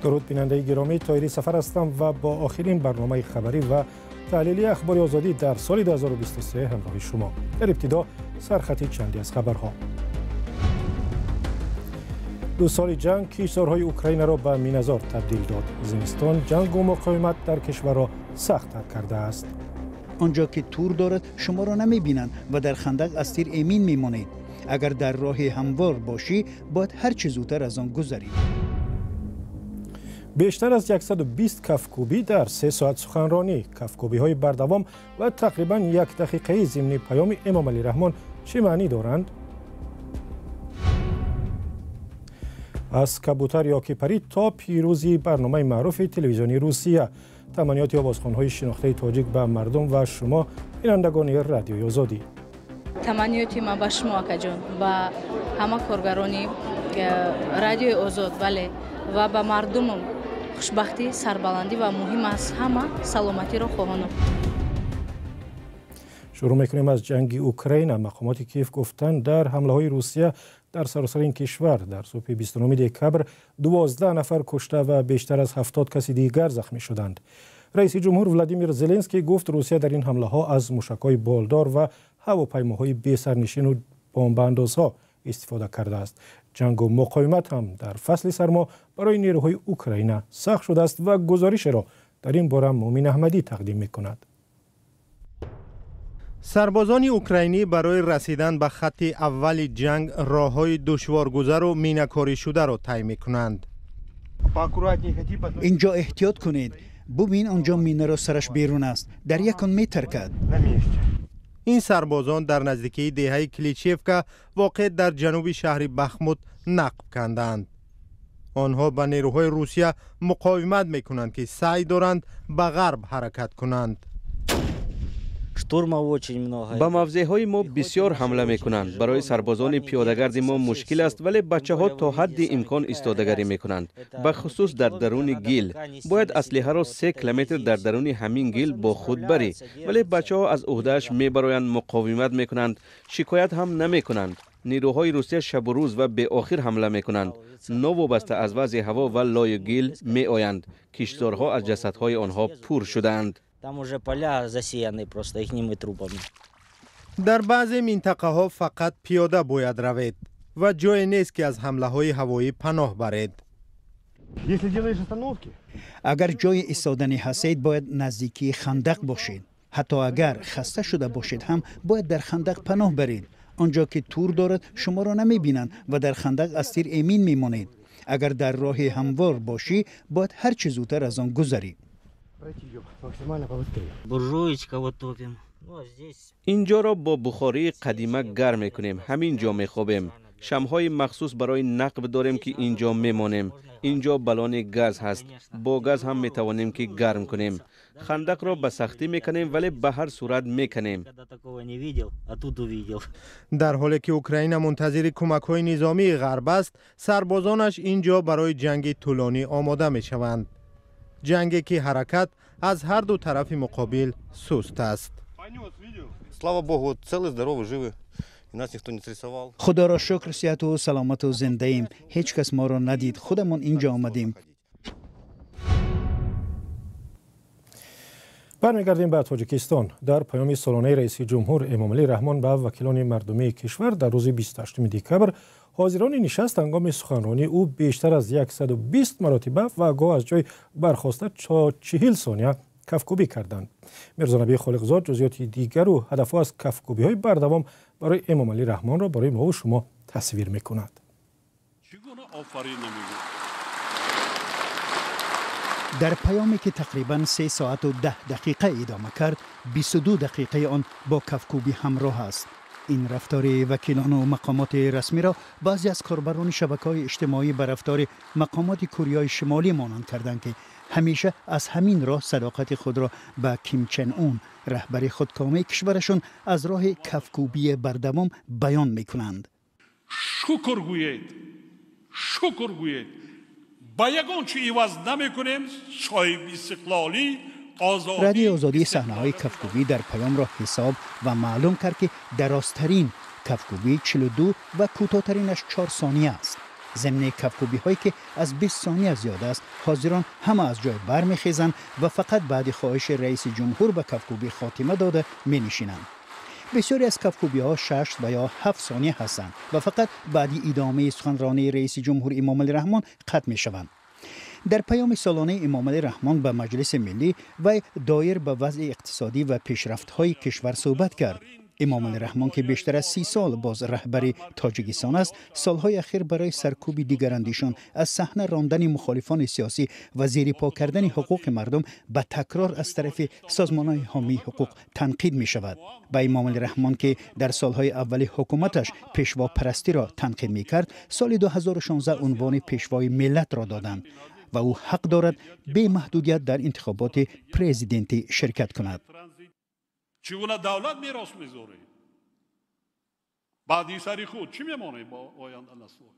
Дуруд бинандаи гиромӣ, Тоҳирӣ Сафар ҳастам ва бо охирин барномаи хабарӣ ва таҳлили Ахбори Озодӣ дар соли 2023 ҳамроҳи шумо. Дар ибтидо сархати чанде аз хабарҳо. 2 соли ҷанг кишварҳои Украинаро ба миназор табдил дод. Зимистон ҷангу муқовимат дар кишварро сахттар кардааст. Он ҷо ки тур дорад, шуморо намебинанд ва дар хандақ аз тир эмин мемонед. Агар дар роҳи ҳамвор бошӣ, бояд ҳар чӣ зудтар аз он гузарӣ. Бештар аз 120 кафкӯбӣ дар 3 соат суханронӣ, кафкӯбиҳои бардавом ва тақрибан 1 дақиқаи зимни паёми Эмомалӣ Раҳмон чӣ маънӣ доранд? Аз кабутар ё кипарӣ то пирӯзи барномаи маъруфи телевизиони Русия, таманниёти овозхонҳои шинохтаи тоҷик ба мардум ва шумо, бинандагони Радиои Озодӣ. Таманниёти ман ба шумо, акаҷон, ба ҳама коргарони Радиои Озод, бале, ва ба мардумам хушбахтӣ, сарбаландӣ ва муҳим аз ҳама саломатиро хоҳонам. Шурӯъ мекунем аз ҷанги Украина. Мақомоти Киев гуфтанд, дар ҳамлаҳои Русия дар саросари ин кишвар дар субҳи 29 декабр 12 нафар кушта ва бештар аз 70 каси дигар захмӣ шуданд. Раиси ҷумҳур Владимир Зеленский гуфт, Русия дар ин ҳамлаҳо аз мушакҳои болдор ва ҳавопаймоҳои бесарнишину бомбаандозҳо истифода кардааст. Ҷангу муқовимат ҳам дар фасли сармо барои нерӯҳои Украина сахт шудааст ва гузоришеро дар ин бора Муъмин Аҳмадӣ тақдим мекунад. Сарбозони украинӣ барои расидан ба хатти аввали ҷанг роҳҳои душворгузару минакоришударо тай мекунанд. Инҷо эҳтиёт кунед. Бубин, он ҷо минаро сараш берун аст, дар як он метаркад. Ин сарбозон дар наздикии деҳаи Кличевка, воқеъ дар ҷануби шаҳри Бахмут, нақб канданд. Онҳо ба нерӯҳои Русия муқовимат мекунанд, ки саъй доранд ба ғарб ҳаракат кунанд. Ба мавзеъҳои мо бисёр ҳамла мекунанд. Барои сарбозони пиёдагарди мо мушкил аст, вале бачаҳо то ҳадди имкон истодагарӣ мекунанд, бахусус дар даруни гил. Бояд аслиҳаро 3 километр дар даруни ҳамин гил бо худ барӣ, вале бачаҳо аз ӯҳдааш мебароянд, муқовимат мекунанд, шикоят ҳам намекунанд. Нерӯҳои Русия шабу рӯз ва беохир ҳамла мекунанд, новобаста аз вазъи ҳаво ва лою гил меоянд. Киштзорҳо аз ҷасадҳои онҳо пур шудаанд. Там уже поля засеяны просто ихними трупами. Дар баъзе минтақаҳо фақат пиёда бояд равед ва ҷое нест, ки аз ҳамлаҳои ҳавоӣ паноҳ баред. Агар ҷои истоданӣ ҳастед, бояд наздикии хандақ бошед. Ҳатто агар хаста шуда бошед ҳам, бояд дар хандақ паноҳ баред. Он ҷо ки тур дорад, шуморо намебинанд ва дар хандақ аз тир эмин мемонед. Агар дар роҳи ҳамвор бошӣ, бояд ҳар чӣ зудтар аз он гузарӣ. Буржуечка вот топим. Ну, а здесь Инҷоро бо бухории қадима гарм мекунем. Ҳамин ҷо мехобем. Шамҳои махсус барои нақб дорем, ки ин ҷо мемонем. Ин ҷо баллони газ ҳаст, бо газ ҳам метавонем, ки гарм кунем. Хандақро ба сахтӣ меканем, вале ба ҳар сурат меканем. Никогда такого не видел, а тут увидел. Дар ҳоле ки Украина мунтазири кӯмакҳои низомии ғарб аст, сарбозонаш ин ҷо барои ҷанги тӯлонӣ омода мешаванд, ҷанге ки ҳаракат аз ҳар ду тарафи муқобил суст аст. Слава богу, вот целы, здоровы, живы. И нас никто не срисовал. Худоро шукр, сиҳату саломату зиндаем. Ҳеҷ кас моро надид, худамон инҷо омадем. Бармегардем ба Тоҷикистон. Дар паёми солонаи раиси ҷумҳур Эмомалӣ Раҳмон ба вакилони мардумии кишвар дар рӯзи 28 декабр ҳозирони нишаст ҳангоми суханронии ӯ бештар аз 120 маротиба ва гоҳ аз ҷой бархоста то 40 сония кафкӯбӣ карданд. Мирзонабии Холиқзод ҷузъиёти дигару ҳадафҳо аз кафкӯбиҳои бардавом барои Эмомалӣ Раҳмонро барои мову шумо тасвир мекунад. Чӣ гуна офарин намегӯ? Дар паёме, ки тақрибан 3 соату 10 дақиқа идома кард, 22 дақиқаи он бо кафкӯбӣ ҳамроҳ аст. Ин рафтори вакилону мақомоти расмиро баъзе аз корбарони шабакаҳои иҷтимоӣ ба рафтори мақомоти Кӯрияи Шимолӣ монанд карданд, ки ҳамеша аз ҳамин роҳ садоқати худро ба Ким Чен Ун, раҳбари худкомаи кишварашон, аз роҳи кафкӯбии бардавом баён мекунанд. Шукр гӯед, шукр гӯед, ба ягон чи иваз намекунем соҳиби истиқлолӣ. Радиои Озодӣ саҳнаҳои кафкӯбӣ дар паёмро ҳисоб ва маълум кард, ки дарозтарин кафкӯбӣ 42 ва кӯтоҳтаринаш 4 сония аст. Зимни кафкӯбиҳое ки аз 20 сония зиёд аст, ҳозирон ҳама аз ҷой бармехезанд ва фақат баъди хоҳиши раиси ҷумҳур ба кафкӯбӣ хотима дода менишинанд. Бисёре аз кафкӯбиҳо 6 ва ё 7 сония ҳастанд ва фақат баъди идомаи суханронии раиси ҷумҳур Эмомалӣ Раҳмон қатъ мешаванд. Дар паёми солонаи Эмомалӣ Раҳмон ба Маҷлиси Миллӣ вай доир ба вазъи иқтисодӣ ва пешрафтҳои кишвар суҳбат кард. Эмомалӣ Раҳмон, ки бештар аз 30 сол боз раҳбари Тоҷикистон аст, солҳои ахир барои саркӯби дигарандешон, аз саҳна рондани мухолифони сиёсӣ ва зери по кардани ҳуқуқи мардум ба такрор аз тарафи созмонҳои ҳомии ҳуқуқ танқид мешавад. Ба Эмомалӣ Раҳмон, ки дар солҳои аввали ҳукуматаш пешвопарастиро танқид мекард, соли 2016 унвони пешвои миллатро доданд ва ӯ ҳақ дорад бемаҳдудият дар интихоботи президентӣ ширкат кунад. Чӣ гуна давлат мерос мегузорем? Баъди сари худ чӣ мемонем бо оянда наслҳо?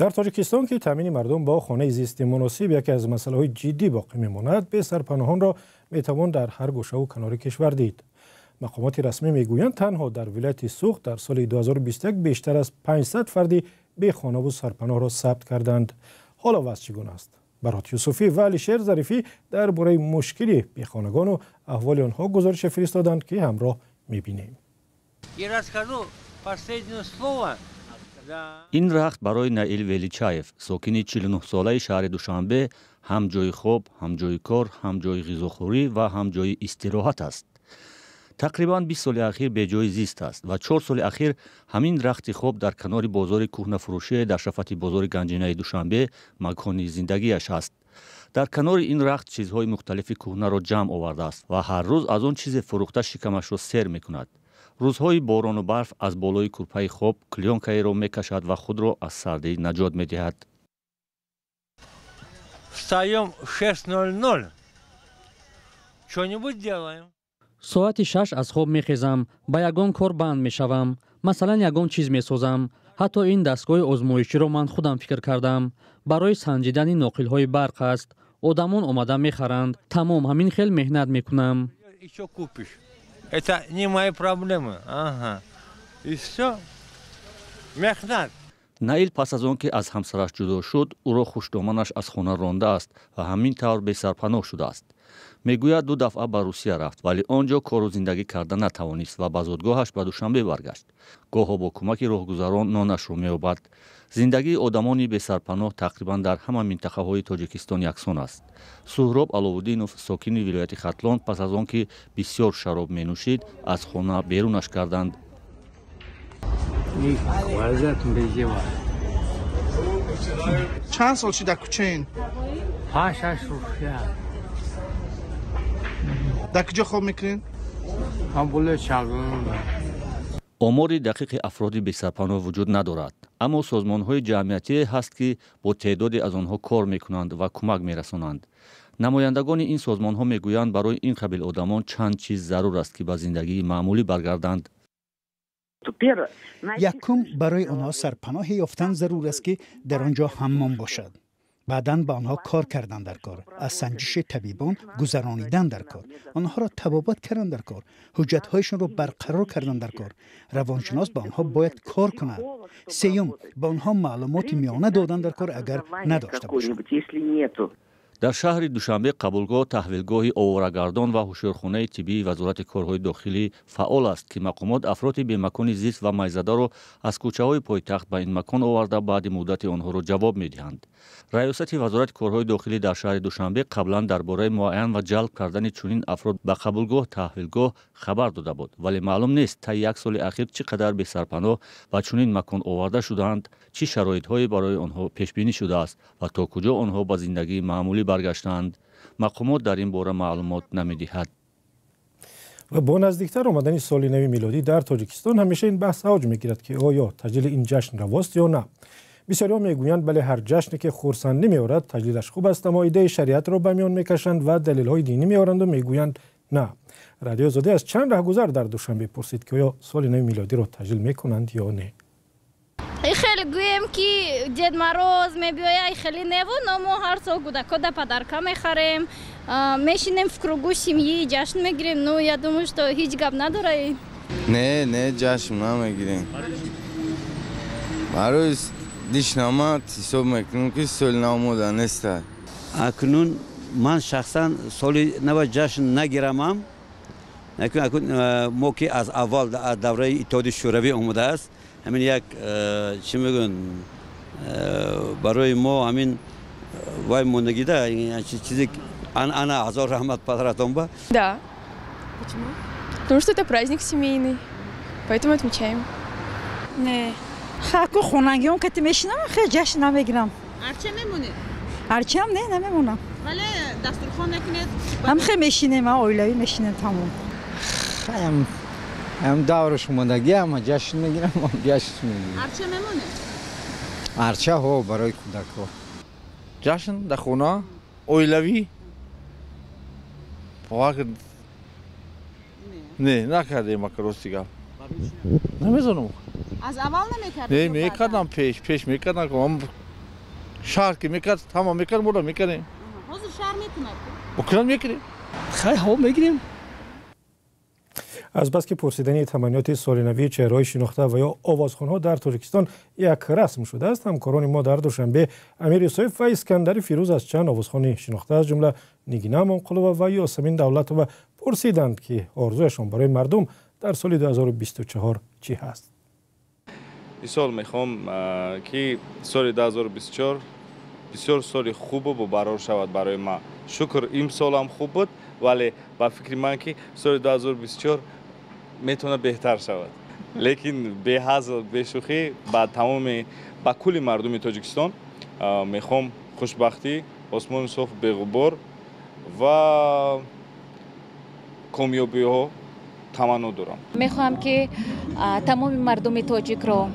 Дар Тоҷикистон, ки таъмини мардум бо хонаи зисти муносиб яке аз масъалаҳои ҷиддӣ боқӣ мемонад, бесарпаноҳонро метавон дар ҳар гӯшаву канори кишвар дид. Мақомоти расмӣ мегӯянд, танҳо дар вилояти Суғд дар соли 2021 бештар аз 500 фарди бехонаву сарпаноҳро сабт карданд. Ҳоло вазъ чӣ гуна аст? Барот Юсуфӣ ва Алишер Зарифӣ дар бораи мушкили бехонагону аҳволи онҳо гузорише фиристоданд, ки ҳамроҳ мебинем. Ин рахт барои Наил Величаев, сокини 49-солаи шаҳри Душанбе, ҳам ҷойи хоб, ҳам ҷойи кор, ҳам ҷойи ғизохӯрӣ ва ҳам ҷойи истироҳат аст. Тақрибан 20 соли ахир беҷои зист аст ва 4 соли ахир ҳамин рахти хоб дар канори бозори кӯҳнафурӯшие дар шафати бозори Ганҷинаи Душанбе макони зиндагиаш аст. Дар канори ин рахт чизҳои мухталифи кӯҳнаро ҷамъ овардааст ва ҳар рӯз аз он чизе фурӯхта шикамашро сер мекунад. Рӯзҳои борону барф аз болои курпаи хоб клёнкаеро мекашад ва худро аз сардӣ наҷот медиҳад. Соати 6 аз хоб мехезам, ба ягон кор банд мешавам, масалан ягон чиз месозам. Ҳатто ин дастгоҳи озмоиширо ман худам фикр кардам. Барои санҷидани ноқилҳои барқ аст. Одамон омада мехаранд. Тамом, ҳамин хел меҳнат мекунам. Это не мои проблемы. Ага. И все. Мехнат. Наил пас аз он ки аз ҳамсараш ҷудо шуд, ӯро хушдоманаш аз хона рондааст ва ҳамин тавр бесарпаноҳ шудааст. Мегӯяд, ду дафъа ба Русия рафт, вале он ҷо кору зиндагӣ карда натавонист ва ба зодгоҳаш ба Душанбе баргашт. Гоҳо бо кӯмаки роҳгузарон нонашро меёбад. Зиндагии одамони бесарпаноҳ тақрибан дар ҳама минтақаҳои Тоҷикистон яксон аст. Суҳроб Аловуддинов, сокини вилояти Хатлон, пас аз он ки бисёр шароб менӯшид, аз хона берунаш карданд. Чанд сол шуда кӯчаин? 5-6 рӯз. Дар куҷо хоб мекунед? Омори дақиқи афроди бесарпаноҳ вуҷуд надорад, аммо созмонҳои ҷамъиятие ҳаст, ки бо теъдоде аз онҳо кор мекунанд ва кӯмак мерасонанд. Намояндагони ин созмонҳо мегӯянд, барои ин қабил одамон чанд чиз зарур аст, ки ба зиндагии маъмулӣ баргарданд. Якум, барои онҳо сарпаноҳе ёфтан зарур аст, ки дар он ҷо ҳаммом бошад. Баъдан ба онҳо кор кардан дар кор, аз санҷиши табибон гузаронидан дар кор, онҳоро табобат кардан дар кор, ҳуҷҷатҳояшонро барқарор кардан дар кор. Равоншинос ба онҳо бояд кор кунад. Сеюм, ба онҳо маълумоти миёна додан дар кор, агар надошта бошанд. Дар шаҳри Душанбе қабулгоҳ, таҳвилгоҳи оворагардон ва ҳушёрхонаи тиббии Вазорати корҳои дохилӣ фаъол аст, ки мақомот афроди бемакони зист ва майзадаро аз кӯчаҳои пойтахт ба ин макон оварда, баъди муддати онҳоро ҷавоб медиҳанд. Раёсати Вазорати корҳои дохилӣ дар шаҳри Душанбе қаблан дар бораи муайян ва ҷалб кардани чунин афрод ба қабулгоҳ, таҳвилгоҳ хабар дода буд, вале маълум нест таи як соли ахир чӣ қадар бесарпаноҳ ба чунин макон оварда шудаанд, чӣ шароитҳое барои онҳо пешбинӣ шудааст ва то куҷо онҳо ба зиндагии маъмулӣ баргаштаанд. Мақомот дар ин бора маълумот намедиҳад. Ва бо наздиктар омадани соли нави милодӣ дар Тоҷикистон ҳамеша ин баҳс авҷ мегирад, ки оё таҷлили ин ҷашн равост ё на. Бисёриҳо мегӯянд, бале, ҳар ҷашне ки хурсандӣ меорад, таҷлилаш хуб аст, аммо идеяи шариатро ба миён мекашанд ва далелҳои динӣ меоранду мегӯянд на. Радиои Озодӣ аз чанд раҳгузар дар Душанбе пурсид, ки оё соли нави милодиро таҷлил мекунанд ё не. Хеле гӯем, ки Дед Мороз мебиёя, хеле неву, но мо ҳар сол кӯдакода подарка мехарем, мешинем в кругу семьи, ҷашн мегирем. Ну, я думаю, что ҳеҷ гап надора. Не, не, ҷашн намегирем. Барои дишнама ҳисоб мекунем, ки соли нав мода неста. Акнун ман шахсан соли нава ҷашн нагирамам. Акун мо ки аз аввал, аз давраи Иттиҳоди Шӯравӣ омадааст, ҳамин як, чӣ мегӯянд, барои мо ҳамин вай мондагида чизе анъана. Ҳазор раҳмат падаратон ба. Да. Почему? Потому что это праздник семейный, поэтому отмечаем. Не. Хаку хонагион кати мешинам, хе ҷашн намегирам. Арча мемонед? Арчаам не, намемонам. Вале дастурхон мекунед? Ҳам хе мешинем, оилавӣ мешинем, тамом. Ҳам давраш омадагӣ, ама ҷашн мегирам, ҷашн мегирам. Арча мемонед? Арча, ҳо, барои кӯдакҳо. Ҷашн дар хона, оилавӣ. Бовар, не, накардем ака, рости гап. Намедонам. Аз аввал намекардед? Не, мекардам пеш, пеш мекардам. Шаҳр ки мекард, ҳама мекард, моро мекардем. Ҳозир шаҳр мекунад? Мекунад, мекунем. Хай, ҳо, мегирем. Азбаски пурсидани таманниёти солинавии чеҳраҳои шинохта ва ё овозхонҳо дар Тоҷикистон як расм шудааст, ҳамкорони мо дар Душанбе Амир Юсуф ва Искандари Фирӯз аз чанд овозхони шинохта, аз ҷумла Нигина Амонқулова ва Ёсамин Давлатова, пурсиданд, ки орзуяшон барои мардум дар соли 2024 чӣ ҳаст. Ин сол мехоҳам, ки соли 2024 бисёр соли хубу бобарор шавад барои ман. Шукр, имсолам хуб буд, вале ба фикри ман, ки соли 2024 метавонад беҳтар шавад. Лекин беҳазл, бешӯхӣ, ба тамоми, ба кулли мардуми Тоҷикистон мехоҳам хушбахтӣ, осмони соф, беғубор ва комёбиҳо таманно дорам. Мехоҳам, ки тамоми мардуми тоҷикро,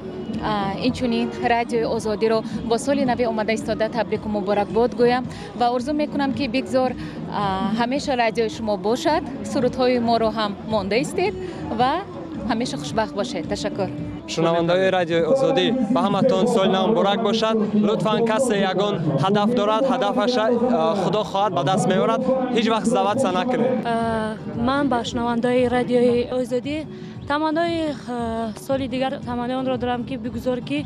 инчунин Радиои Озодиро бо соли нави омада истода табрику муборакбод гӯям ва орзу мекунам, ки бигзор ҳамеша радиои шумо бошад, сурудҳои моро ҳам монда истед ва ҳамеша хушбахт бошед. Ташаккур. Шунавандаҳои Радиои Озодӣ, ба ҳаматон соли нав муборак бошад. Лутфан, касе ягон ҳадаф дорад, ҳадафаша, худо хоҳад, ба даст меорад. Ҳеҷ вақт сдаваться накунед. Ман ба шунавандаҳои Радиои Озодӣ таманнои соли дигар, таманнои онро дорам, ки бигузор, ки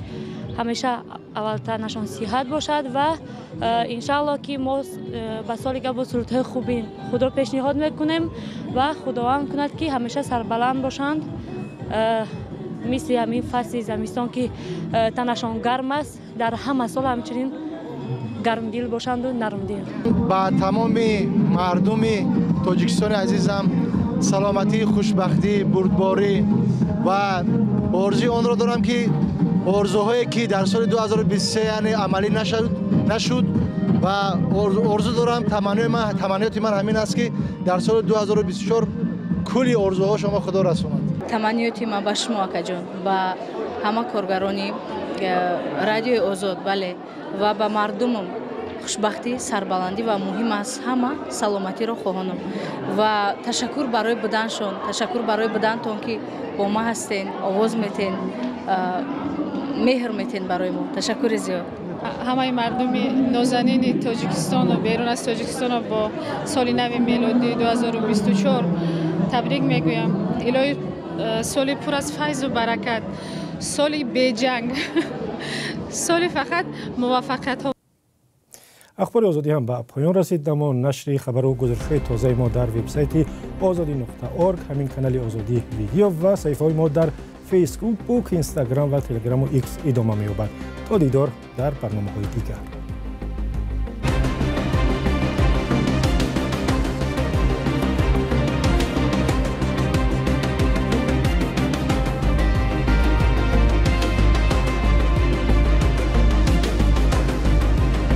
ҳамеша аввалтарнашон сиҳат бошад ва иншаалло, ки мо ба соли дигар бо сурудҳои хуби худро пешниҳод мекунем ва Худованд кунад, ки ҳамеша сарбаланд бошанд, мисли ҳамин фасли замистон, ки танашон гарм аст, дар ҳама сол ҳамчунин гармдил бошанду нармдил. Ба тамоми мардуми Тоҷикистони азизам саломатӣ, хушбахтӣ, бурдборӣ ва орзуи онро дорам, ки орзуҳое ки дар соли 2023, яъне, амалӣ нашуд ва орзу дорам, таманниёти ман ҳамин аст, ки дар соли 2024 кулли орзуҳо шумо Худо расонад. Таманниёти ман ба шумо, акаҷон, ба ҳама коргарони Радиои Озод, бале, ва ба мардумам хушбахтӣ, сарбаландӣ ва муҳим аз ҳама саломатиро хоҳонам. Ва ташаккур барои буданшон, ташаккур барои будантон, ки бо ма ҳастен, овоз метен, меҳр метен барои мо. Ташаккури зиёд. Ҳамаи мардуми нозанини Тоҷикистону берун аз Тоҷикистоно бо соли нави мелодии 2024 табрик мегӯям. Илоҳи, соли пур аз файзу баракат, соли беҷанг, соли фақат муваффақиятҳо. Ахбори Озодӣ ҳам ба поён расид, аммо нашри хабару гузоришҳои тозаи мо дар вебсайти озодӣ.орг, ҳамин канали Озодӣ Видео ва саҳифаҳои мо дар Фейсбук, Инстаграм ва Телеграму Икс идома меёбад. То дидор дар барномаҳои дигар.